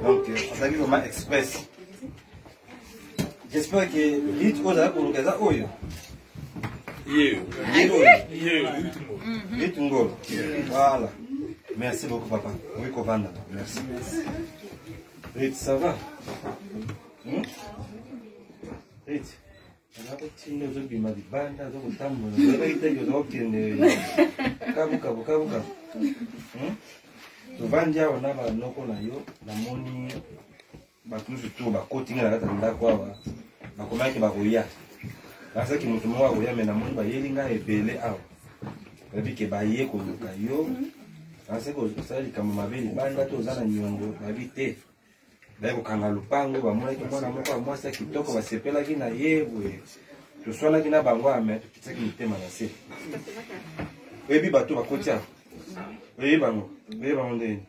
Donc azalaki vraiment express. J'espère que lit oyo ozalaki koluka eza oyo. Ye oyo. Lit ngolo. Voilà. Merci beaucoup papa. Oui kovanda. Merci. Rit, ça va? Rit. Nakotinda ozobima libanda oza kotambola oyebaki te oza kokende kabukabu kabukabu. Tovandi awa na banoko na yo, namoni bato mosusu to bakoti ngai na kati ya ndako awa, bakomaki bakoya, bazaki moto moko akoya, me namoni bayeli ngai ebele awa, bayebi ke baye koluka yo, bazaki osala likambo mabe libanda to oza na niongo, bayebi te baye kokanga lopango, bamonaki mwana moko ya mwasi ya kitoko, basepelaki na ye boye, toswanaki na bango ame tokitisaki mitema na se. Oyebi bato bakoti awa, oyebi bango, oyebi bango ndenge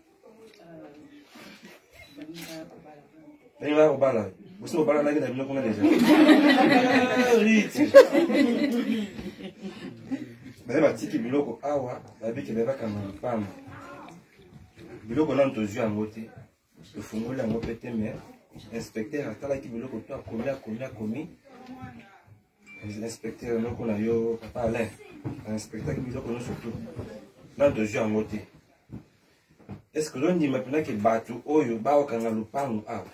ndenge baya kobala, bosi bobalanaki na bino kuna deja. Riti baye batiki biloko awa, babiki baye bakanga lopango, biloko nanu tozwi yango te, tofungoli yango mpe te, mais inspecteur atalaki biloko to akomi akomi akomi inspecteur noko na yo papa Alain ainspectaki biloko nyonso tu, nanu tozwi yango te. Est ce que ozondima mpenza ke bato oyo baokanga lopango awa?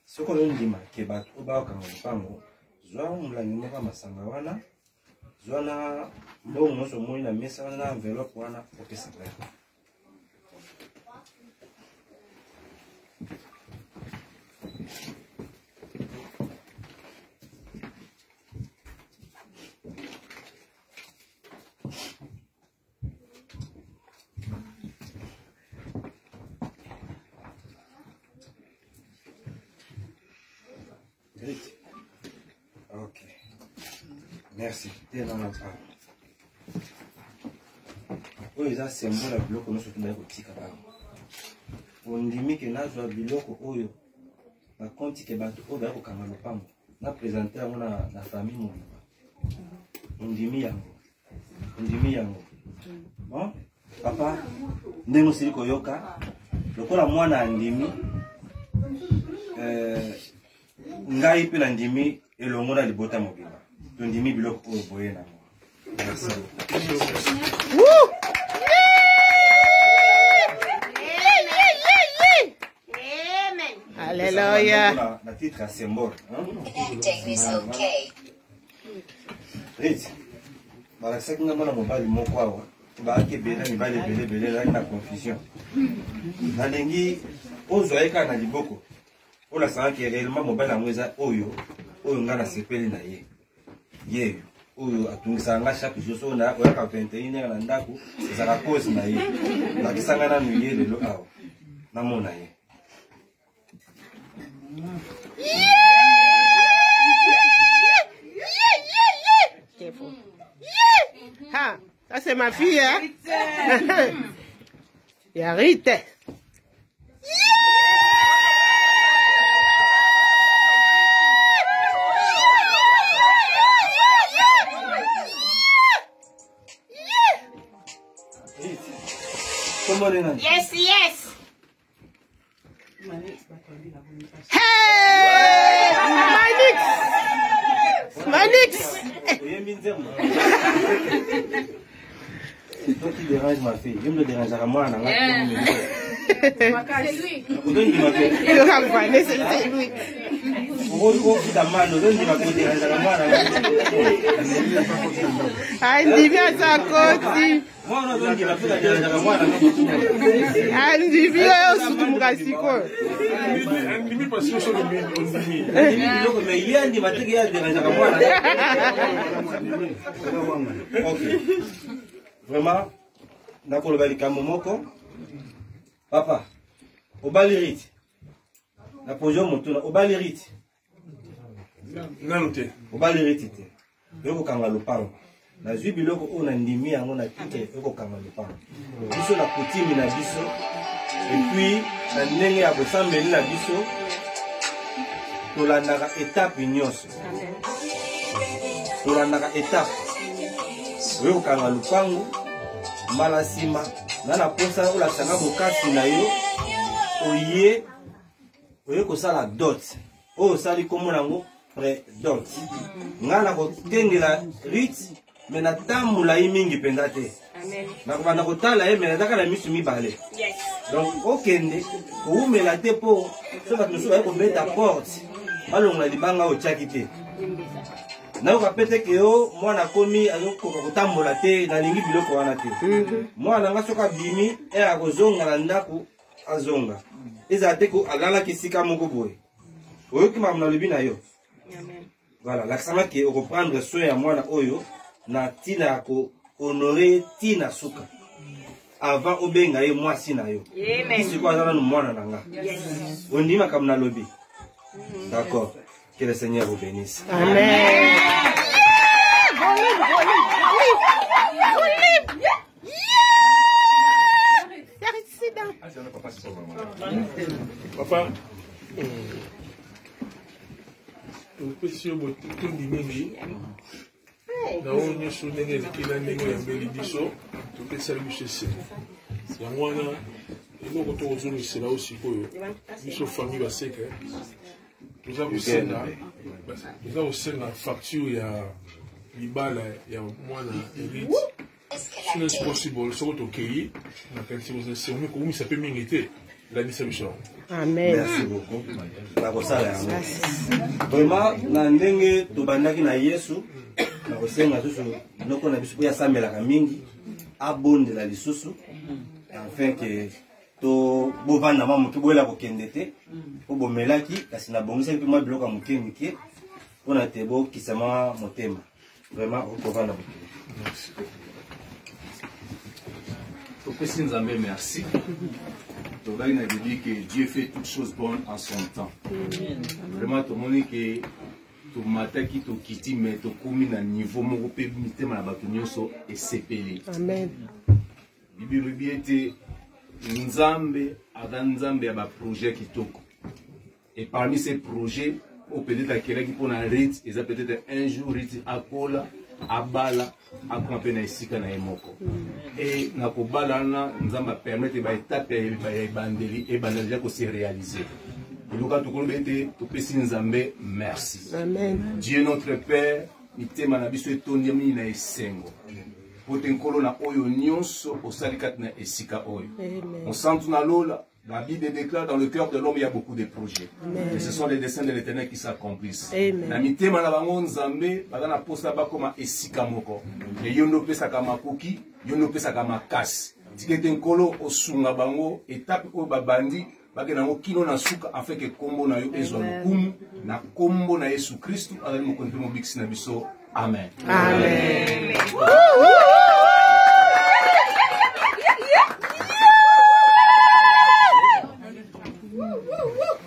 Soki ozondima ke bato oyo baokanga lopango, zwa molangi moko ya masanga wana, zwa na mbongo nyonso omoni na mesa wana na enveloppe wana, opesa ngai. Ok. Merci. Te na na oyo eza symbole ya biloko nyonso tobaki kotika awa. Ondimi ke nazwa biloko oyo na konti ke bato oyo baya kokanga lopango, na présente yango na, na famille mobimba. Ondimi yango, ondimi yango. Bon papa, ndenge osili koyoka lokola mwana andimi, ngai mpe nandimi elongo na libota mobimba, tondimi biloko oyo boye nango. Merci. Alléluia. Na titre ya symbole. Rit, balakisaki nga mwana mobali moko awa, baaki ebele mibali ebele ebele, ezalaki na confusion. Nalingi ozwa ye kaka na liboko, oyo nasalaki réellement mobali yango eza oyo oyo nga nasepeli na ye, ye oyo atungisaka nga chaque jour, so oyaka 21 heure na ndako, ezalaka cause na ye. Lakisa nga nanu ye lelo awa, namona ye. Ha, ça c'est ma fille, hein? Ya Rite. Kombo nani? Yes, yes. Hey! Manix! Manix! Oyembi nzembo. C'est toi qui dérange ma fille. Je me dérangerai moi na nga. C'est lui. Ozondima te. Yoka Vanessa, c'est lui. Okofuta mano, ozondima te oderangeaka mwana. Andimi aza koti. Mwana ozondima te oderangeaka mwana. Andimi oyo osutumuka sikoyo. Andimi parce que soki ondimi. Andimi biloko mais ye andima te ke ye aderangeaka mwana. Ok. Vraiment, nakoloba likambo moko. Papa, obali Rite. Na pose yo motuna, obali Rite. Nanu te. Obali Rite te. Okokanga lopango. Nazwi biloko oyo nandimi yango na tike, okokanga lopango. Biso na kutimi na biso, et puis na ndenge ya bosambeli na biso, tolandaka etape nyonso. Tolandaka etape. Oyo kokanga lopango, mbala nsima, Na na posa olakisa nga bokasi na yo, oye oye kosala dot oyo osali kombo nango pre-dot. Nga nakokengela Ruth, me natambola ye mingi mpenza te, nakobanda kotala ye, me nazaka na misu mibale. Donc okende kowumela te, mpo so bato mosusu baye kobeta porte, balongola libanga oyo otiaki te. Nayoka pe te ke yo mwana akomi azokoka kotambola te. Nalingi biloko wana te. Mwana na nga soki abimi e akozonga na ndako, azonga, ezala te ko alalaki esika moko boye. Oyoki makambo nalobi na yo? Voilà, lakisama ke okoprendre soin ya mwana oyo na ntina ya kohonorer ye ntina suka avant obenga ye mwasi na yo. Sikoyo aza nanu mwana na nga. Ondimi makambo nalobi? D'accord. Que le Seigneur vous bénisse. Amen. Volume, volume, volume, volume. Yeah! Papa, topesi yo botondi mingi na oyo nyonso ndenge eleki na ndenge oyambeli biso, topesali biso esengo. Yango wana eloko tokozongisela yo sikoyo, biso famille Baseke toza kosenga facture ya libala ya mwana Élite soon as possible. Soki tokei, nakanisi kozala sermi kowumisa mpe mingi te. Landisa biso yango. Amen. Merci beaucoup. Nakosala yango vraiment na ndenge tobandaki na Yesu. Nakosenga susu noko na biso mpo asambelaka mingi, abondela lisusu afin ke to bovanda mwa moke, boyela kokende te mpo bomelaki, kasi nabongisaki mpe mwa biloko ya moke moke mpona te bokisa mwa motema. Vraiment okoki kovanda moke. Topesi Nzambe merci. Tobaki na bibi que Dieu fait toutes choses bonnes en son temps. Vraiment tomoni ke tomataki, tokiti, mais tokomi na niveau moko mpe mitema na bato nyonso esepeli. Amen. Bibi elobi ete Nzambe aza Nzambe ya baprojet kitoko, et parmi ces projets oyo peut-être akelaki mpona Rit eza peut-être un jour Rit akola, abala, akoma mpe na esika na ye moko. E na kobala wana, Nzambe apermettre baétape ya ebandeli ebanda deja kose réaliser. Eluka tokoloba ete topesi Nzambe merci. Amen. Dieu notre Père, mitema na biso etondi mingi na esengo po te Nkolo na oyo nyonso osali kati na esika oyo. Amen. Mosantu na lola, la Bible déclare: dans le cœur de l'homme il y a beaucoup de projets, mais ce sont les desseins de l'Éternel qui s'accomplissent. Amen. Na mitema na bango, Nzambe, baza na posa bakoma esika moko, me yo nde opesaka makoki, yo nde opesaka makasi. Tika ete Nkolo osunga bango, etape oyo babandi bakende yango kino na suka, afin ke nkombo na yo ezwa lokumu. Na nkombo na Yesu Kristu, azali mokonzi mpe mobikisi na biso, amen. Amen.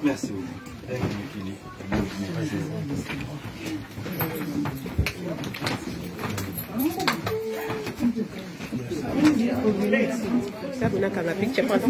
Merci beaucoup. Thank you, Philippe. Merci. Sabu nakanga picture kwanza.